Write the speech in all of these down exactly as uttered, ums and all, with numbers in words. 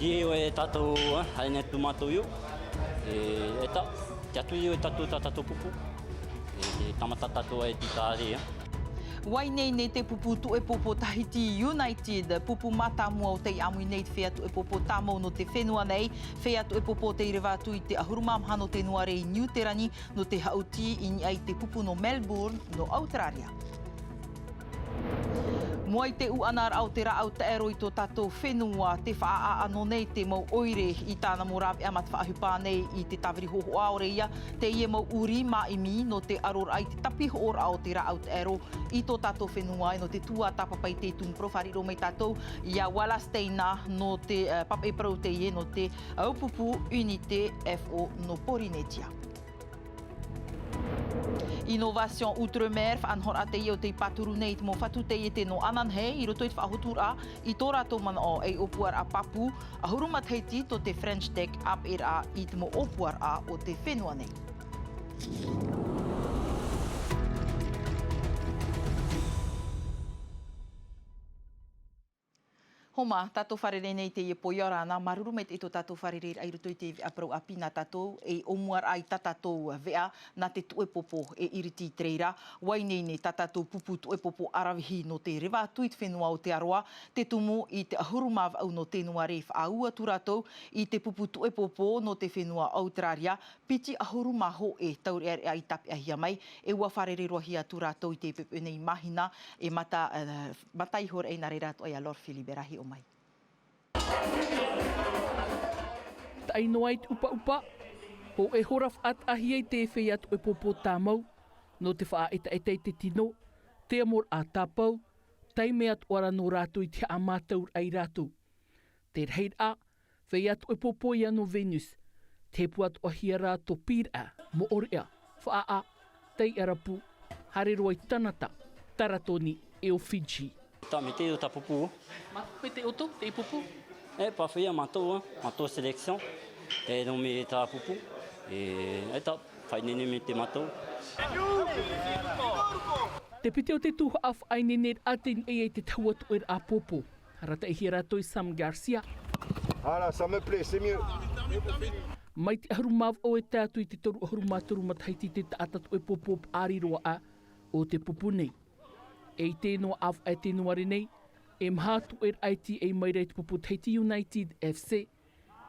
Ia ʻoe e tātou, ā, haere atu mātou i ʻō. E, e tā, te atu i ʻō e tātou, tā tātou pupu. E, e tāmata tātou e tī tāre, ā. Ua ineine te pupu tuʻepopo Tahiti United, pupu mātāmua o tei ʻāmui nei i te feiā tuʻepopo tāmau nō te fenua nei, feiā tuʻepopo tei reva atu i te ʻahuru mā maha nō tēnuare i Niu Terani, nō te haʻuti i niʻa i te pupu nō Melbourne, nō Auteraria. Mua i te ʻūʻanaraʻa o te rāʻau taʻero i tō tātou fenua, te faʻaʻā nō nei te mau ʻoire i tāna mau rāveʻa mā te faʻaʻohipa nei i te tāviri hōhoʻa ʻore ia, teie mau ʻūrī māʻimi nō te ʻaroraʻa i te tapihoʻoraʻa o te rāʻau taʻero i tō tātou fenua, e nō te tuatāpapa i te tumu parau, fāriʻi roa mai tātou iā Wallace Teina nō te, eh, papaʻi parau teie nō te, eh, ʻaupupu Unité F O nō Porinetia. Innovation Outre-mer, faʻanahoraʻa teie o tei pāturu nei i te mau fatu taiete nō ananahi i roto i te faʻahoturaʻa i tō rātou manaʻo ei ʻōpuaraʻa pāpū, ʻahuru matahiti tō te French Tech, ʻāpeʻeraʻa i te mau ʻōpuaraʻa o te fenua nei. Homa, tātou fārerei nei i teie pō, ʻia ora na, māuruuru maitaʻi tō tātou fārereiraʻa i roto i te veʻa parau ʻāpī nā tātou, ei ʻōmuaraʻa i tā tātou veʻa, nā te tuʻepopo e iriti i te reira, ua ineine tā tātou pupu tuʻepopo ʻaravihi nō te reva atu i te fenua o Aotearoa, te tumu i te ʻahuru mā vaʻu nō tēnuare i faʻaau atu rātou i te pupu tuʻepopo nō te fenua Auteraria, piti ʻahuru mā hōʻē taureʻareʻa i tāpeʻahia mai, e ua fārerei-roa-hia atu rātou i te poʻipoʻi nei mahina, e mata, eh, mata iho rā, nā reira atoʻa ia Laure Philibert e hiʻo mai. Taʻi noa i te ʻupaʻupa, hōʻē hora faʻataʻahia i te feiā tuʻepopo tāmau, nō te faʻaʻetaʻeta i te tino, te amoraʻa tāpau, taime atoʻa ra nō rātou i te haʻamātauraʻa ia rātou. Te rahiraʻa, feiā tuʻepopo ia nō Venus, te hepu atoʻahia ra tō pīraʻa, moʻorea, faʻaʻā, taiʻarapu, haere roa i Tanata, Taratoni, e ʻo Fiji. Tā, mai te ʻoto tā pupu. Mai te ʻoto, te pupu? E, parfait, mātou, ā, mātou sélection. Te nō mai tā pupu. E, e tā, faʻaineine mai te mātou. Te piti o te tuhaʻa faʻaineineraʻa tei niʻa i te tahua tuʻeraʻa pōpō. Arataʻihia rātou e Sam Garcia. Voilà, ça me plaît, c'est mieux. Mai te ʻahuru mā vaʻu e tae atu i te toru ʻahuru mā toru matahiti te taʻata tuʻepopo paʻari roa aʻe o te pupu nei. E i te noa ʻāvaʻe tēnuare nei, e maha tuʻeraʻa e tīaʻi mai ra i te pupu Tahiti United F C,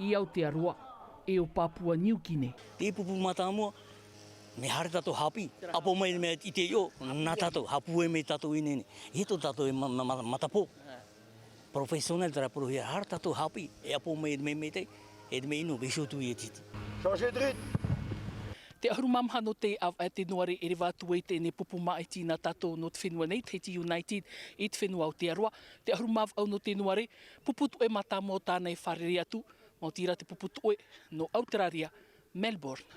i Aotearoa, e ʻo Papua New Guinea. Te pupu mātāmua, mea haere tātou haʻapiʻi, ʻapo mai mea i te ʻō, nā tātou, haʻapūai mai tātou i ʻō nei. I tō tātou e ma-, ma-, ma-, matapō. Professionnel terā porohia, haere tātou haʻapiʻi, e ʻapo mai, e mea maitaʻi, e mea ʻino, e hiʻo atu i te titi. Changer de rythme. Te ʻahuru mā maha nō te ʻāvaʻe tēnuare e reva atu ai teie pupu māʻiti nā tātou nō te fenua nei, Tahiti United, i te fenua Aotearoa. Te ʻahuru mā vaʻu nō tēnuare, pupu tuʻe mātāmua tāna e fārerei atu, maoti rā te pupu tuʻe nō Auteraria, Melbourne.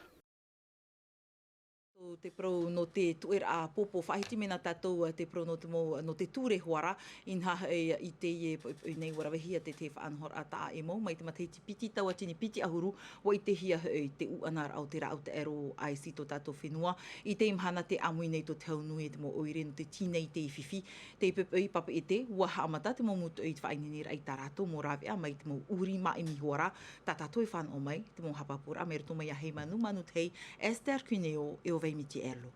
Te parau nō te tuʻeraʻa pōpō faʻahiti mai nā tātou, te parau nō te mau, nō te ture hoʻi ra, inaha, e, i teie poʻipoʻi nei ua ravehia te, te faʻanahoraʻa taʻaʻēmau, mai te matahiti piti tauatini piti ʻahuru, ua ʻitehia hoʻi te ʻūʻanaraʻa o te rāʻau taʻero ʻaita i tō tātou fenua, i teie mahana tē ʻāmui nei tō te hau nui e te mau ʻoire nō te tīnai i te fifi, te poʻipoʻi papeʻete, ua haʻamata te mau mūtoʻi i te faʻaineineraʻa i tā rātou mau rāveʻa mai te mau ʻūrī māʻimi hoʻi ra, tā tātou e fānaʻo mai, te mau haʻapāpūraʻa mai roto mai iā Heimanu Manutehi, Esther Cuneo, e ʻo Vaimiti Erlo.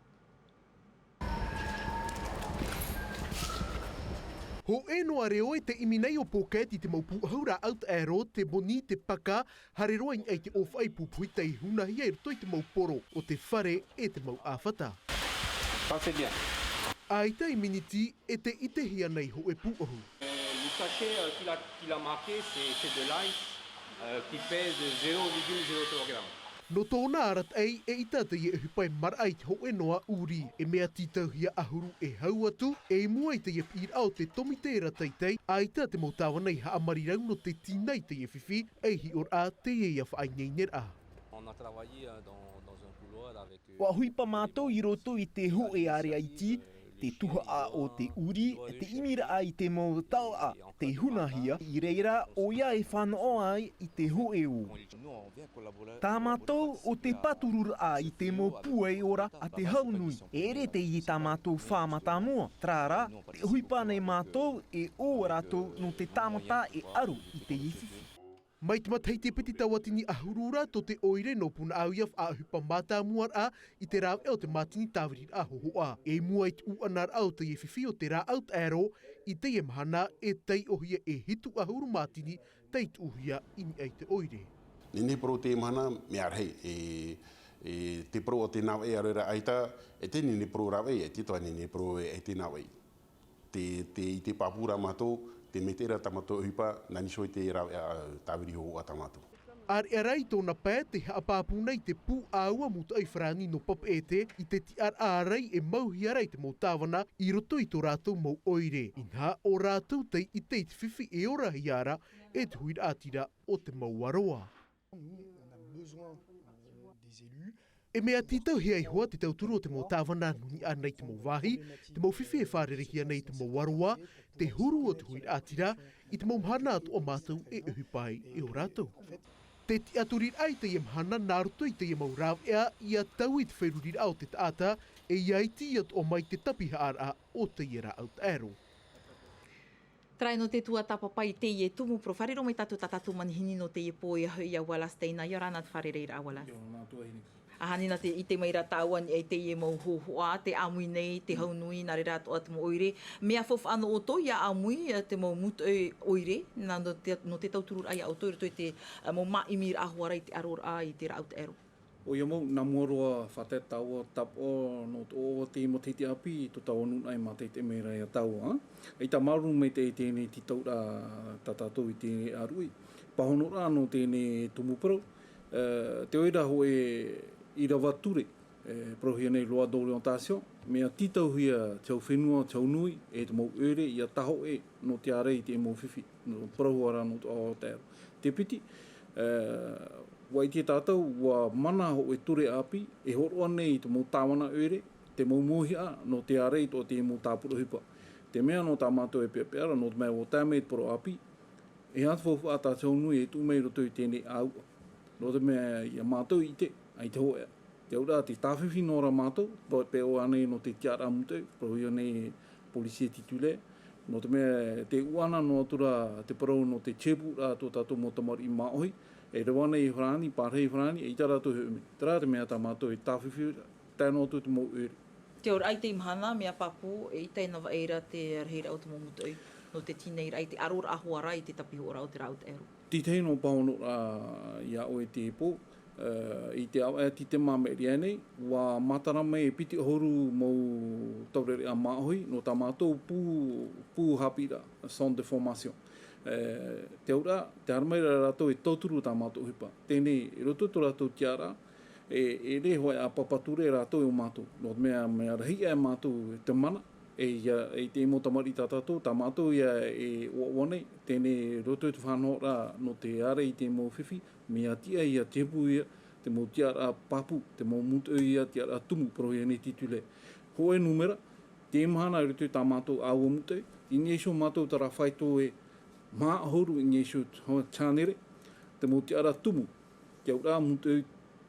Hōʻē noa reo e te ʻimi nei ʻo Pōketi i te mau pūʻohu rāʻau taʻero, te moni, te paka, haere roa i niʻa i te ʻōfaʻi pupuhi tei hunahia i roto i te mau poro o te fare e te mau ʻāfata. Ça, c'est bien. ʻAita e miniti e te ʻitehia nei hōʻē pūʻohu. Euh, le sachet, euh, qu'il a, qu'il a marqué, c'est, c'est de l'ice, euh, qui pèse zéro virgule zéro trois grammes. Nō tōna arataʻi, eʻita teie ʻohipa e maraʻa i te hōʻē noa ʻūrī, e mea tītauhia ʻahuru e hau atu, e i mua i teie piʻiraʻa o te tōmite ra teitei, ʻaita te mau tāvana i haʻamarirau nō te tīnai i teie fifi, ei hiʻoraʻa teie ia faʻaineineraʻa. On a travaillé, euh, dans, dans un couloir avec, euh, ʻUa ʻohipa mātou i roto i te hōʻē ārea iti, te tuhaʻa o te ʻūrī, te ʻimiraʻa i te mau taoʻa, te hunahia, i reira ʻoia e fānaʻo ai i te hōʻē ō. Tā mātou ʻo te pātururaʻa i te mau pūai ora a te hau nui. E ʻere teie tā mātou fā mātāmua, terā rā, tē ʻohipa nei mātou e ʻō rātou nō te tāmata e ʻaru i teie fifi. Mai te matahiti e piti tauatini ʻahuru rā tō te ʻoire nō Punaʻauia faʻaʻohipa mātāmua raʻa i te rāveʻa o te mātini tāviriraʻa hōhoʻa. E mua i te ʻūʻanaraʻa o teie fifi o te rāʻau taʻero, i teie mahana e taiʻohia e hitu ʻahuru mātini tei tuʻuhia i niʻa i te ʻoire. Nehenehe parau teie mahana, mea rahi, e, e te parau o te navaʻi ʻaore rā ʻaita, e te nehenehe parau rāveʻa, e te toa nehenehe parau e te navaʻi. Te, te, i te pāpū rā mātou, te mea tē ʻere tā mātou ʻohipa, nā niʻa iho i te rāveʻa, tāviri hōhoʻa tā mātou. ʻAreʻa rā i tōna pae, tē haʻapāpū nei te pū ʻāua mūtoʻi farāni nō Papeʻete, i te tiʻaraʻa ʻārai e mauhia ra i te mau tāvana, i roto i tō rātou mau ʻoire. Inaha ʻo rātou tei ʻite i te fifi e orahia ra, e te huiraʻatira o te mau aroā. Nous, on a besoin, euh, des élus. E mea tītauhia iho ā te tauturu o te mau tāvana nūnaʻa nei te mau vāhi, te mau fifi e fārereihia nei te mau aroā, te huru o te huiraʻatira, i te mau mahana atoʻa mātou e ʻohipa ai e ō rātou. Te tiʻaturiraʻa i teie mahana nā roto i teie mau rāveʻa, ʻia taui te feruriraʻa o te taʻata, e ʻia iti atoʻa mai te tapihaʻaraʻa o teie rāʻau taʻero. Terā nō te tuatāpapa i teie tumu parau. Fārerei mai tātou tā tātou manihini nō teie pō, ʻia hoʻi ia Wallace Teina, ʻia ora na te fārereiraʻa Wallace. ʻIa ora na Tuahine. ʻAhani nā te ʻite mai ra tāua i teie mau hōhoʻa, tē ʻāmui nei te hau nui, nā reira atoʻa te mau ʻoire. Mea faufaʻa nō ʻoutou ʻia ʻāmui, ā, te mau mūtoʻi ʻoire, nā, nō te, nō te tautururaʻa ia ʻoutou i roto i te, ā, mau māʻimiraʻa hoʻi ra i te aroraʻa i te rāʻau taʻero. ʻOia mau, nā mua roa faʻatae tāua tāpaʻo nō te ʻoaʻoa o te matahiti ʻāpī, tō tāua nūnaʻa e mātaʻitaʻi mai ra ia tāua, ā? ʻAita māuruuru maitaʻi i teie tītauraʻa tā tātou i te ʻāruʻi. Pāhonoraʻa nō teie tumu parau, ā, te ʻoe ra hōʻē ʻīrava ture, e parauhia nei loi d'orientation, mea tītauhia te hau fenua, te hau nui, e te mau ʻoire, ʻia tāhōʻē nō te ārai i te mau fifi, nō parauhia ra nō te rāʻau taʻero. Te piti, ā, ʻua ʻite tātou, ʻua mana hōʻē ture ʻāpī, e hōroʻa nei i te mau tāvana ʻoire, te mau mauhaʻa, nō te ārai i tō te mau tāpura ʻohipa. Te mea nō tā mātou e peʻapeʻa ra, nō te mea ʻua tae mai te parau ʻāpī, e aha te faufaʻa tā te hau nui e tuʻu mai i roto i teie ʻāuʻa. Nō te mea ia mātou i ʻite, ʻaita hōʻē. Te auraʻa, tē tāfifi noa ra mātou, pe-, peʻapeʻa nei nō te tiʻaraʻa mūtoʻi, parauhia nei policier titulaire. Nō te mea, tē ʻuaʻana noa atu ra te parau nō te tēpūraʻa tō tātou mau tamariʻi māʻohi, e reva nei i farāni, pārahi i farāni, eʻita rātou e hoʻi mai. Terā te mea tā mātou e tāfifi ra, tae noa atu te mau ʻoire. Te auraʻa i teie mahana, mea pāpū, eʻita e navaʻi ra te rahiraʻa o te mau mūtoʻi, nō te tīnaʻiraʻa i te aroraʻa hoʻi ra i te tapihoʻoraʻa o te rāʻau taʻero. Te tahi noa pāhonoraʻa ia ʻoe i teie pō, ā, i te ʻāvaʻe a Titema maʻiri aʻe nei, ʻua matara mai e piti ʻahuru mau taureʻareʻa māʻohi, nō tā mātou pū, pū haʻapiʻiraʻa, centre de formation. Ā, te auraʻa, tē haere mai ra rātou e tauturu tā mātou ʻohipa. Teie, i roto i tō rātou tiʻaraʻa, e, e ʻere hōʻē ʻāpapa ture rātou iā mātou. Nō te mea, mea rahi aʻe mātou te mana, e ia, e te mau tamariʻi tā tātou, tā mātou ia e ʻoaʻoa nei, teie i roto i te faʻanahoraʻa nō te ārai i te mau fifi, mea tiʻa ia tēpū ia, te mau tiʻaraʻa pāpū, te mau mūtoʻi ia tiʻaraʻa tumu, parauhia nei titulaire. Hōʻē nūmera, teie mahana i roto i tā mātou ʻāua mūtoʻi, i niʻa iho mātou terā faito e maha ʻahuru i niʻa iho te hānere, te mau tiʻaraʻa tumu, te auraʻa mūtoʻi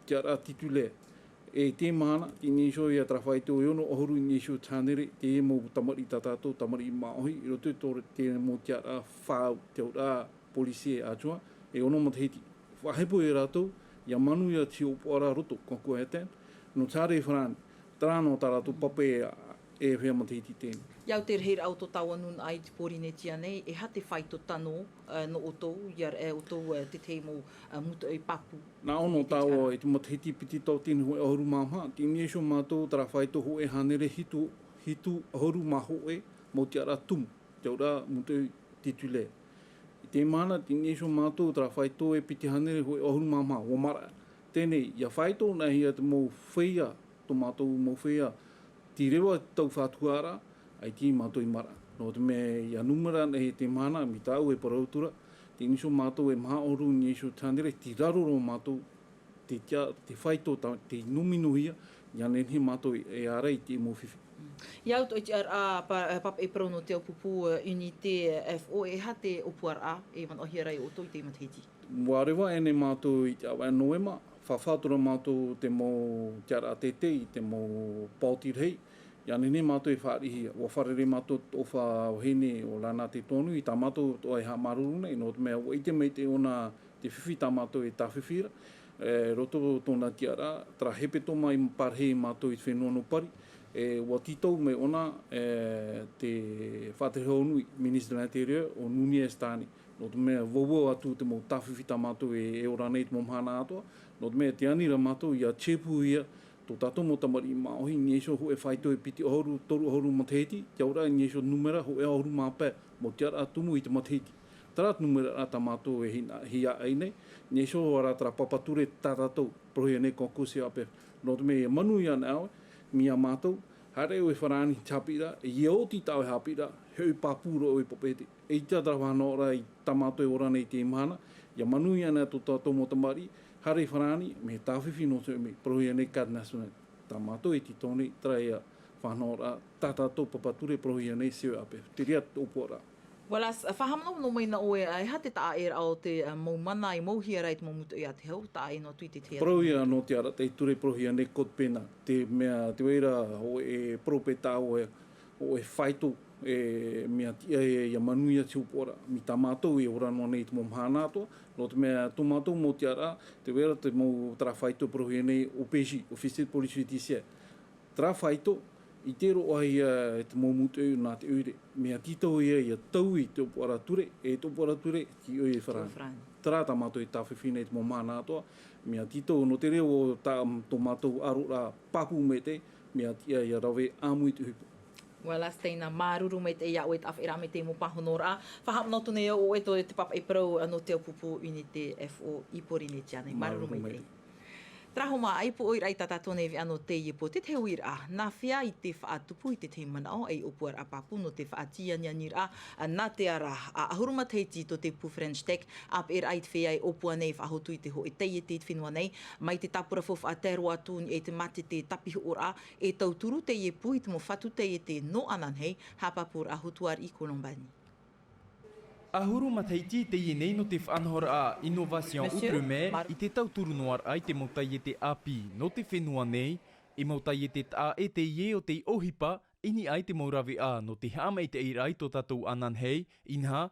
tiʻaraʻa titulaire. E teie mahana, i niʻa iho ia terā faito e ono ʻahuru i niʻa iho te hānere, teie mau tamariʻi tā tātou, tamariʻi māʻohi, i roto i tō te mau tiʻaraʻa fāʻau, te auraʻa policier adjoint, e ono matahiti. Faʻahepo ia rātou, ʻia manuia te hiʻopoʻaraʻa roto, concours interne, nō te haere i farāni, terā noa tā rātou pape e, e hōʻē matahiti teie. ʻIa au te rahiraʻa o tō tāua nūnaʻa i te Pōrīnetia nei, e aha te faito tano, ā, nō ʻoutou, ʻia, e, ʻoutou, ā, te tahi mau, ā, mūtoʻi pāpū? Nā ʻō nō tāua i te matahiti piti tauatini hōʻē ʻahuru mā maha, i niʻa iho mātou terā faito hōʻē hānere hitu, hitu ʻahuru mā hōʻē mau tiʻaraʻa tumu, te auraʻa mūtoʻi titulaire. I teie mahana, i niʻa iho mātou terā faito e piti hānere hōʻē ʻahuru mā maha, ʻua maraʻa. Teie, ʻia faito noa hia te mau feiā, tō mātou mau feiā, tei reva te tau fātuharaʻa, ʻaita mātou i maraʻa. Nō te mea, ʻia nūmera nei i teie mahana, mai tāʻu e parau atu ra, i niʻa iho mātou e maha ʻahuru i niʻa iho te hānere, tei raro roa mātou, te tia-, te faito tā, tei nominohia, ʻia nehenehe mātou e ārai i te mau fifi. ʻIa au tō ʻoe tiʻaraʻa, pa-, e, pāpaʻi parau nō te ʻāupupu, ā, Unité F O, e aha te ʻōpuaraʻa e manaʻohia ra e ʻoutou i teie matahiti? ʻUa reva aʻe nei mātou i te ʻāvaʻe o Novema, faʻaʻite atu ra mātou te mau tiʻaraʻa teitei, te mau paoti rahi, ʻia nehenehe mātou e fāriʻihia. ʻUa fārerei mātou i te ʻohipa vahine ʻo Lana Te Toanui, tā mātou atoʻa e haʻamāuruuru nei, nō te mea ʻua ʻite maitaʻi ʻōna Te fifi tā mātou e tāfifi ra, e, roto tōna tiʻaraʻa, terā hepetoma i pārahi mātou i te fenua nō Pari, e, ʻua tītau mai ʻōna, e, te faʻaterehau nui, ministre de l'Intérieur, ʻo Nunez Tani. Nō te mea, vauvau atu te mau tāfifi tā mātou e, e ora nei te mau mahana atoʻa, nō te mea, tē ani ra mātou ʻia tipu ia tō tātou mau tamariʻi māʻohi, i niʻa iho hōʻē faito e piti ʻahuru, toru ʻahuru matahiti, te auraʻa i niʻa iho numera hōʻē ʻahuru mā pae, mau tiʻaraʻa tumu i te matahiti. Terā numera rā tā mātou e hina-, hiaʻai nei, i niʻa iho hoʻi rā terā papa ture tā tātou, parauhia nei concours C A P F. Nō te mea, ʻia manuia ana ʻoe, mai iā mātou, haere ʻoe i farāni i te haʻapiʻiraʻa, ʻia oti tā ʻoe haʻapiʻiraʻa, e hoʻi pāpū roa ʻoe i Papeʻete. ʻEita terā faʻanahoraʻa i tā mātou e ora nei i teie mahana, ʻia manuia ana tō tātou mau tamariʻi, haere i farāni, mea tāfifi nō te ʻomi, parauhia nei Garde nationale. Tā mātou e tītau nei, terā ia faʻanahoraʻa, tā tātou papa ture, parauhia nei C A P F. Terā ia te ʻōpuaraʻa. Voilà, s-, faʻahaʻamanaʻo mai na ʻoe, e aha te taʻaʻēraʻa o te, ā, mau mana i mauhia ra i te mau mūtoʻi a te hau, taʻa ʻē noa atu i te tahi. Parauhia nō te arataʻi ture, parauhia nei code pénal. Te mea, tē vai ra hōʻē, e, parau paʻi tā ʻoe, hōʻē faito, e, mea tiʻa ē ʻia manuia te ʻōpuaraʻa. Mai tā mātou e ora noa nei i te mau mahana atoʻa, nō te mea tō mātou mau tiʻaraʻa, tē vai ra te mau terā faito parauhia nei O P J, Officier de Police Judiciaire. Terā faito, ʻite roa ia e te mau mūtoʻi nā te ʻoire. Mea tītau ia ʻia taui te ʻōpuaraʻa ture, e te ʻōpuaraʻa ture, tei ʻoe i farāni. Farāni. Terā tā mātou e tāfifi nei i te mau mahana atoʻa, mea tītau nō te reo o tā, tō mātou ʻaroraʻa pāpū maitaʻi, mea tiʻa ʻia rave ʻāmui i te ʻohipa. Voilà, Steina, māuruuru maitaʻi iā ʻoe i te ʻāfaʻiraʻa mai te mau pāhonoraʻa. Faʻahaʻamanaʻo atu nei au ʻoe i tō te papaʻi parau nō te au pupu Unité F O i Pōrīnetia nei. Māuruuru maitaʻi. Terā hoʻi mā ʻaipoʻoiraʻa i tā tātou nei veʻa nō teie pō, te tahi uiraʻa, nā hea i te faʻatupu i te tahi manaʻo ei ʻōpuaraʻa pāpū nō te faʻatīanianiraʻa nā te ara ʻahuru matahiti tō te pū French Tech, ʻāpeʻeraʻa i te feiā e ʻōpua nei e faʻahotu i te hōʻē taiete i te fenua nei, mai te tāpura faufaʻa tae roa atu i niʻa i te mātete tāpihoʻoraʻa, e tauturu teie pū i te mau fatu taiete nō ananahi, haʻapāpūraʻa Hotuariʻi Colombani. ʻAhuru matahiti teie nei nō te faʻanahoraʻa Innovation Outre-mer i te tauturu noa raʻa i te mau taiete ʻāpī nō te fenua nei, e mau taiete taʻa ʻē teie o te ʻohipa i niʻa i te mau raveʻa nō te haʻamaitaʻiraʻa i tō tātou ananahi, inaha,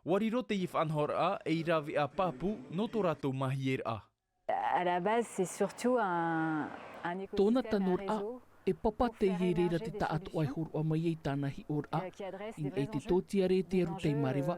ʻua riro teie faʻanahoraʻa ei raveʻa pāpū nō tō rātou māhieraʻa. À la base, c'est surtout un, un écosystème, un réseau. Tōna tanoraʻa, e papa teie i reira te taʻatoʻa e hōroʻa mai ai i tāna hiʻoraʻa, i niʻa i te tōtiare, te aru tei māreva,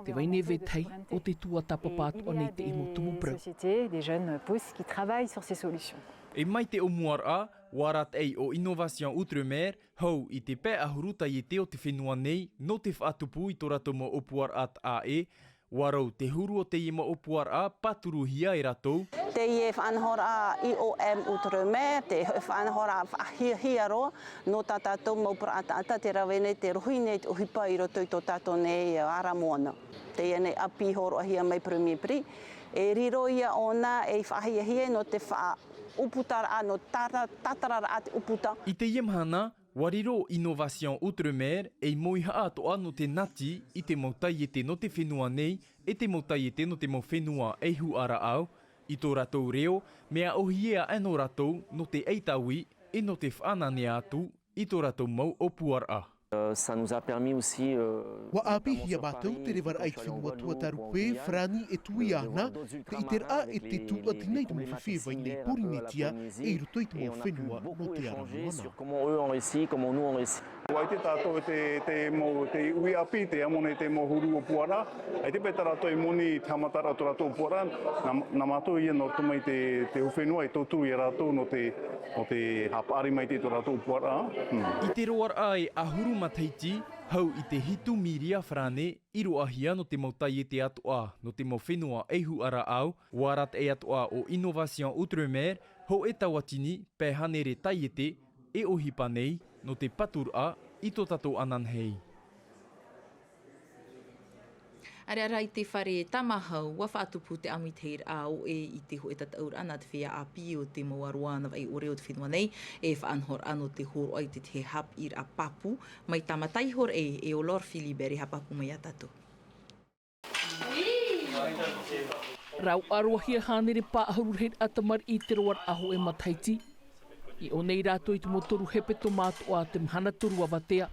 te vai nei vetahi o te tuatāpapa atoʻa nei te mau tumu parau. Société, des jeunes pousses qui travaillent sur ces solutions. E mai te ʻōmuaraʻa, ʻua arataʻi ʻo Innovation Outre-mer, hau i te pae ʻahuru taiete o te fenua nei, nō te faʻatupu i tō rātou mau ʻōpuaraʻa taʻa ʻē, ʻua rau te huru o teie mau ʻōpuaraʻa pāturuhia e rātou. Teie faʻanahoraʻa I O M Outre-mer, te faʻanahoraʻa faʻahiahia roa, nō tā tātou mau parau taʻata, tē rave nei, tē rohi nei te ʻohipa i roto i tō tātou nei ara moana. Teie nei ʻāpī hōroʻahia mai Premier Prix, e riro ia ʻōna ei faʻahiahia nō te faʻaʻūputaraʻa, nō tāra-, tātararaʻa te ʻūputa. I teie mahana, ʻua riro Innovation Outre-mer ei mauihaʻa atoʻa nō te nati i te mau taiete nō te fenua nei, e te mau taiete nō te mau fenua ei huaraʻau, i tō rātou reo, mea ʻōhie aʻe nō rātou nō te ʻaitaui, e nō te faʻananea atu i tō rātou mau ʻōpuaraʻa. Euh, ça nous a permis aussi, euh, ʻUa ʻāpīhia mātou te revaraʻa i te fenua tuatārupe, Farāni e Tuiana, te ʻiteraʻa e te tūʻati nei te mau fifi e vai nei Pōrīnetia, e i roto i te mau fenua nō te ara moana. Comment eux ont réussi, comment nous on réussit. ʻUa ʻite tātou te, te mau, te uʻi ʻāpī, tē amo nei te mau huru ʻōpuaraʻa. ʻAita paʻi tā rātou e moni i te haʻamataraʻa o tō rātou ʻōpuaraʻa. Nā, nā mātou ia nō roto mai te, te hau fenua e tauturu ia rātou nō te, nō te haʻapaʻari mai i tō rātou ʻōpuaraʻa. Hmm. I te roaraʻa e ʻahuru matahiti, hau i te hitu mīria farāne i roaʻahia nō te mau taiete atoʻa, nō te mau fenua ei huaraʻau, ʻua arataʻi atoʻa ʻo Innovation Outre-mer, hōʻē tauatini, pae hānere taiete, e ʻohipa nei, nō te paturaʻa i tō tātou ananahi. ʻAreʻa rā i te fare tāmāhau, ʻua faʻatupu te ʻāmuitahiraʻa ʻoʻe i te hōʻē tataʻuraʻa nā te feiā ʻāpī o te mau ʻāroʻa navaʻi ʻore o te fenua nei, e faʻanahoraʻa nō te hōroʻa i te tahi haʻapiʻiraʻa pāpū, mai tāmata iho ra ē, e ʻo Laure Philibert e haʻapāpū mai iā tātou. Rauʻa roa hia hānere pae ʻahuru rahiraʻa tamariʻi i te roaraʻa hōʻē matahiti. I ʻō nei rātou i te mau toru hepetoma atoʻa te mahana toru avatea,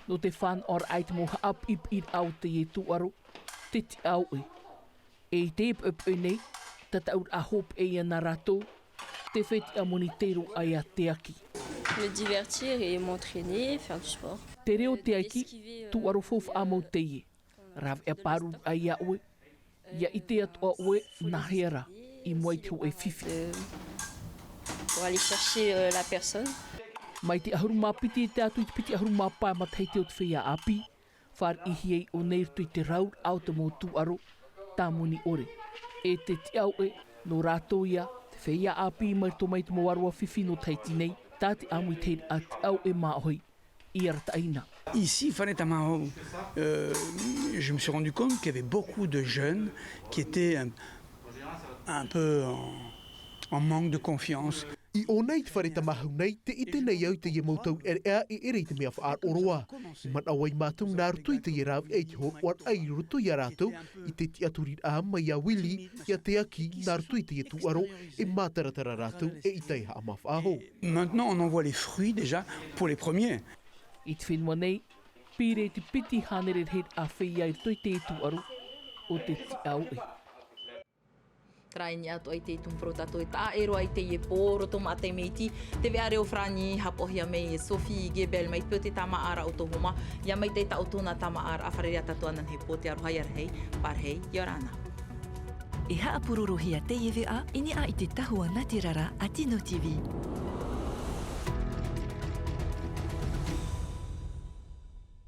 nō te fānaʻoraʻa i te mau haʻapiʻipiʻiraʻa o teie tūʻaro, te tiʻa ʻoʻe. E i te puʻepuʻe nei, tataʻuraʻa hopeʻa ia nā rātou te fetiʻa moni tei roaʻa ia te aki. Me divertir et m'entraîner, faire du sport. Te reo te aki, tūʻaro faufaʻa mau teie. Rāveʻa pāruru ai ia ʻoe, ia ʻite atoʻa ʻoe nā hea rā i mua i te hōʻē fifi. Pour aller chercher la personne. Mai te ʻahuru mā piti e tae atu i te piti ʻahuru mā pae matahiti o te feiā ʻāpī, fāriʻihia i ʻō nei roto i te rauraʻa o te mau tūʻaro tāmoni ʻore. E te tiʻa ʻoe nō rātou ia te feiā ʻāpī mai roto mai te mau aroa fifi nō tahiti nei, tā te ʻāmuitahiraʻa tiʻa ʻoe māʻohi i arataʻina. Ici, Fare Tamahou, euh, je me suis rendu compte qu'il y avait beaucoup de jeunes qui étaient un, un peu en, en manque de confiance. I ʻō nei te Fare Tamahou nei, te ʻite nei au i teie mau taureʻareʻa e ʻere i te mea faʻaroʻo roa. I manaʻo ai mātou nā roto i teie rāveʻa i te hōroʻaraʻa i roto ia rātou i te tiʻaturiraʻa mai ia Willy, ia te aki nā roto i teie tūʻaro, e mātaratara rātou e ʻita e haʻamāfaʻaho. Maintenant, on en voit les fruits déjà pour les premiers. I te fenua nei, pire i te piti hānere rahiraʻa feiā i roto i te tūʻaro o te tiʻa ʻoe. Taraini atu ai te tumu poro tātou e taʻa e roa i teie pō, roto maʻa te mea iti, te veʻa reo farāni, hapohia mai e Sophie Gebel mai pio te tamaʻara o Tohoma, ia mai te taʻu tōna tamaʻara a fare rea tātou ana nei pō te aroha ia rahi, pārahi, ia ora na. E haʻapurorohia teie veʻa, i niʻa i te tahua nā te rara a Tino T V.